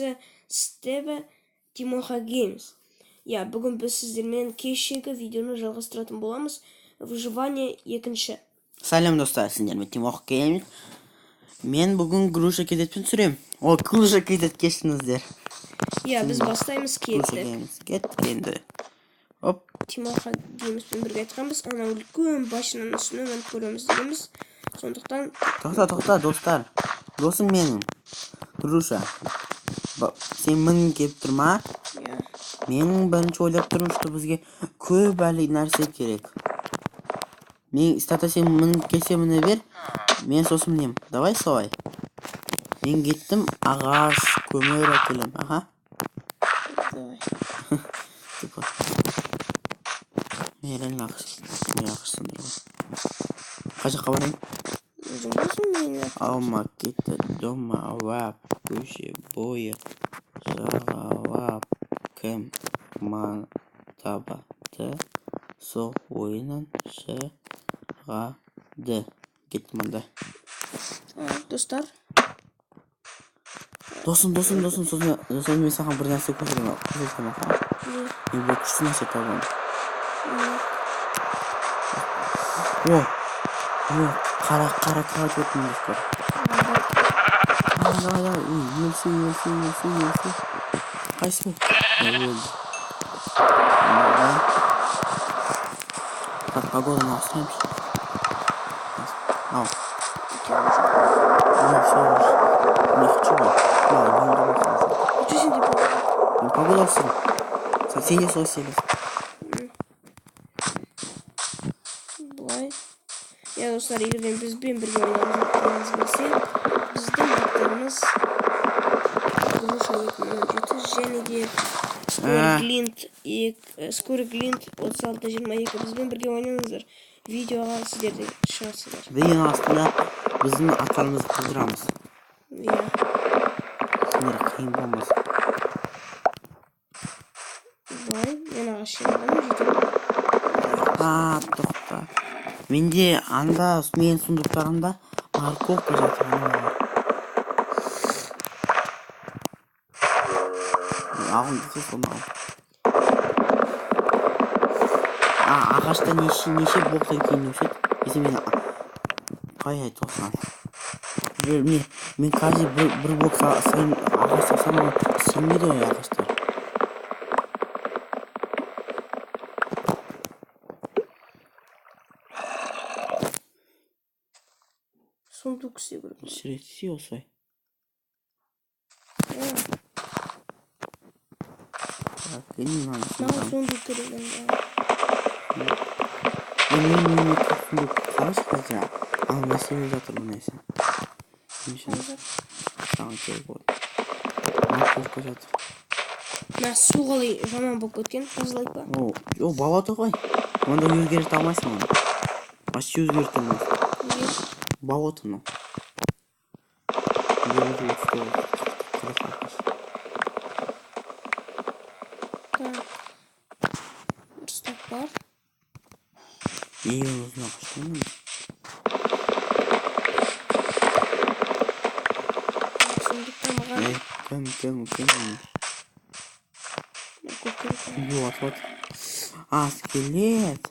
екіншісі Стева Тимоха Геймс. Иә, бүгін біз сіздермен кешегі видеоны жалғастыратын боламыз. Выживание екінші. Сәлем достар, сендермен Тимоха Геймс. Мен бүгін Груша KZ-пен түсіремін. О, Груша KZ, кешіріңіздер. Иә, біз бастаймыз, Груша кеттік. Геймс, кеттік енді. Оп, Тимоха Геймспен бірге айтқанбыз, анау үлкен башняның үстіне мініп көреміз дегенбіз. Сондықтан тоқта, тоқта, достар. Досым менің. Груша. Сен мінгің келіп тұр ма? Иә. Мен бірінші ойлап тұрмын, что бізге көп әлі нәрсе керек. Мен, стата, сен мінгің келсе міне бер. Мен сосын мінемін. Давай солай. Мен кеттім, ағаш, көмір әкелем. Аха. Давай. Типа. Мен реально ағаш, мен ағаш сындырамын. Қай жаққа барайын? Өзің білесің мені. Алма кетті домалап, көше бойы жағалап, кім ман табады, сол ойыннан шығады. Кеттім анда. Достар, Досым, досым, досым, сосын, сосын мен саған бір нәрсе көрсетемін, көрсетемін, аха. Не? Мен бір күшті нәрсе табамын. Не? О, о, қара, қара кровать өтінім достар. Давай, давай, давай, ой, өлсе, өлсе, өлсе, өлсе. Қайсы ол? Ой, өлді. Давай. Так, погоданы ауыстырамыз. Ау. Ну, всё уже. Не хочу ғой. Ладно, мен де болсын. Что сен деп погода? Мен погода ауыстырдым. Сен де солай істей. Былай. Иә, достар, егер де бізбен бірге ойнағыңыз келсе, біздің аттарымыз Груша 2017 және де Скоро Глинт, Скоро Глинт 3622. Бізбен бірге ойнаңыздар. Видеоға сіздер де шығасыздар. Видеоның астында біздің аттарымызды қалдырамыз. Иә. Сендер қиын болмасын. Былай, мен ағаш жинадым, жетемін. А, тоқта. Менде анда, менің сундуктарымда морковка жатыр. Ана бар. Алғым келсе соны ал. А, ағашта неше блоктан кейін өседі? Если мен қай айтып? Бір, мен қазір бір блок сайын ағаш салсам, ол сенбейді ғой ағаштар. Сундук істеу керек. Суретсе осылай. Так, енді мынаны Маған сындырамын. сундук керек енді. Мен сундук қарашы қазір. Ал мәселе жатыр бұл нәрсе. Немесе саған керек болады. Морковка жатыр. Мә, су қалай жаман болып кеткен, тазалайық па? О, о, болады ғой. Онда өзгерте алмайсың оны. Вообще өзгерте алмайсың. Неге? Болото мынау. Менде уже 39, 40 ағаш. Так. Бір стак бар. Ең ұзын ағаш қой мынау. Сундукта маған Ей, кім, кім, кім? морковка керек. Ё, атып жатыр. А, скелет.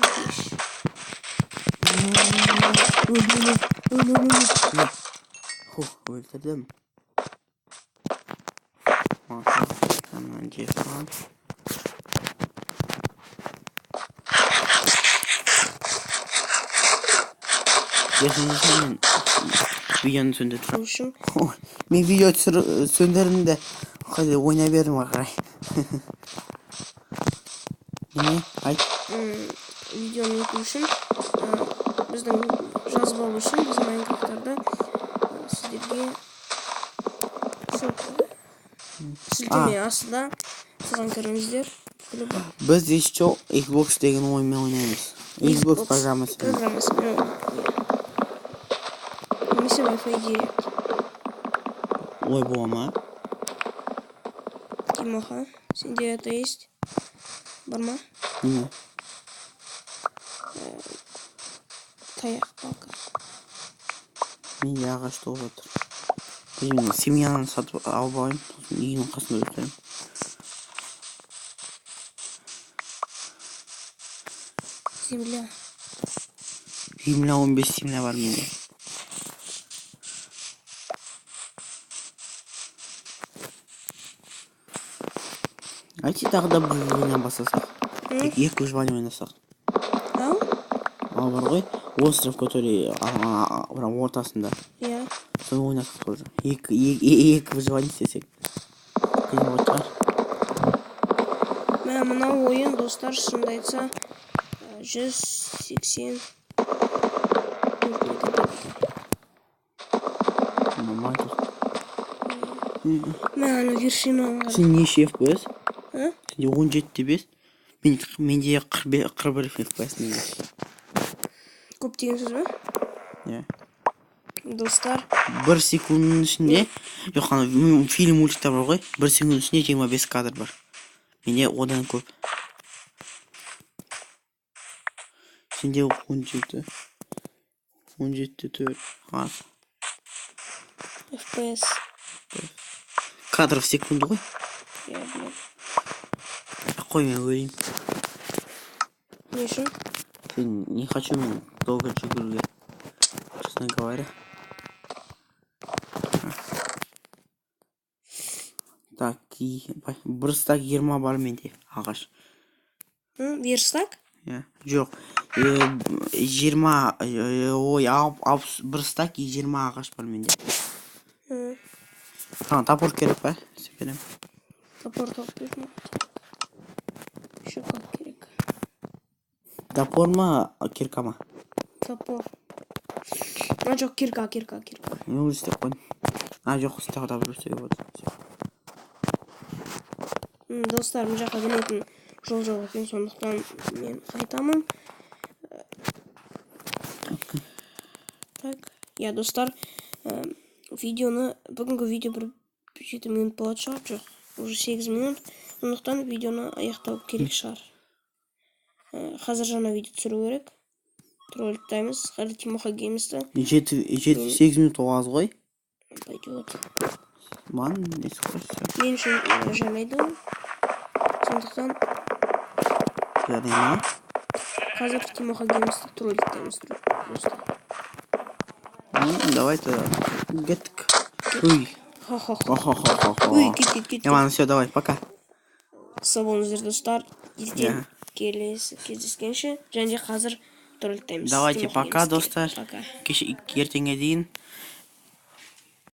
Беш. Өл, өл, өл, өл, өл, өл. Фух, өлтірдім. Мынаны жеп аламын. Ертеңгісін мен видеоны сөндіріп Сол үшін Ой, мен видео сөндірдім де, қайда ойнай бердім ары қарай. Неме, айт. Видеоны ету үшін, біздің жазып алу үшін біздің Майнкрафттарда сіздерге ссылка, сілтеме астында, соған кіріңіздер. Бүкілі бар. Біз еще Xbox деген ойынмен ойнаймыз. Xbox программасымен. Программасымен ойнаймыз. Немесе Wi-Fi Direct. Ой, бола ма? Тимоха, сенде это есть? Бар ма? Неме? Таяқ, палка. Менде ағаш толып жатыр. Мен семьяны сатып алып алайын, сосын үйдің қасында өсіремін. Земля. Земля, 15 земля бар менде. Давайте тағы да бір выживание бастасақ. Екі выживание ойнасақ. Ау? Ал бар ғой, остров, который прям ортасында. Иә. Соны ойнасақ тоже. Екі выживание істесек. Қиын болатын шығар. Мә, мынау ойын, достар, шынымды айтса, 184 мегабайт. Нормально. Мә, ана вершинаны қара. Сен неше FPS? А? Сенде 17,5. Менде 41 FPS менде. Көп деген сөз бе? Иә. Достар, Бір секундның ішінде, жоқ, ана фильм, мультиктер бар ғой, бір секундның ішінде 25 кадр бар. Менде одан көп. Сенде 17. 17,4. Аз. FPS. Кадр в секунду ғой. Иә, білемін. Қой, мен өлейін. Не үшін? Сен не хочу мен долго жүгіруге. Честно говоря. Так, бір стак 20 бар менде ағаш. Верстак? Иә. Жоқ. 20, ой, 60, бір стак и 20 ағаш бар менде. Саған топор керек па? Істеп беремін. Топор тауып бер маған. Еще как керек. Топор ма, кирка ма? Топор. А, жоқ, кирка, кирка, кирка. Мен уже істеп қойдым. А, жоқ, тағы да бір істеуге болады. Всё. Достар, мына жаққа келетін жол жоқ екен, сондықтан мен қайтамын. Так, иә, достар, видеоны, бүгінгі видео бір 7 минут болатын шығар, жоқ, уже 8 минут, сондықтан видеоны аяқтау керек шығар. Қазір жаңа видео түсіру керек. Тролльтаймыз, қазір Тимоха Геймсті. 7, 8 минут ол аз ғой. Пойдет. Маған несі қойшы. Мен үшін жарайды ол. Сондықтан Жарай ма? қазір Тимоха Геймсті тролльтаймыз, достар. Ну, давай тогда. Кеттік. Ой. Ха-ха-ха. Хо-хо-хо-хо. Ой, кет, кет, кет. Ладно, все, давай, пока. Сау болыңыздар, достар. Ертең Иә. келесі кездескенше, және де қазір тролльтаймыз. Давайте, Тимоха пока, Геймске. достар. Пока. Кеше ертеңге дейін.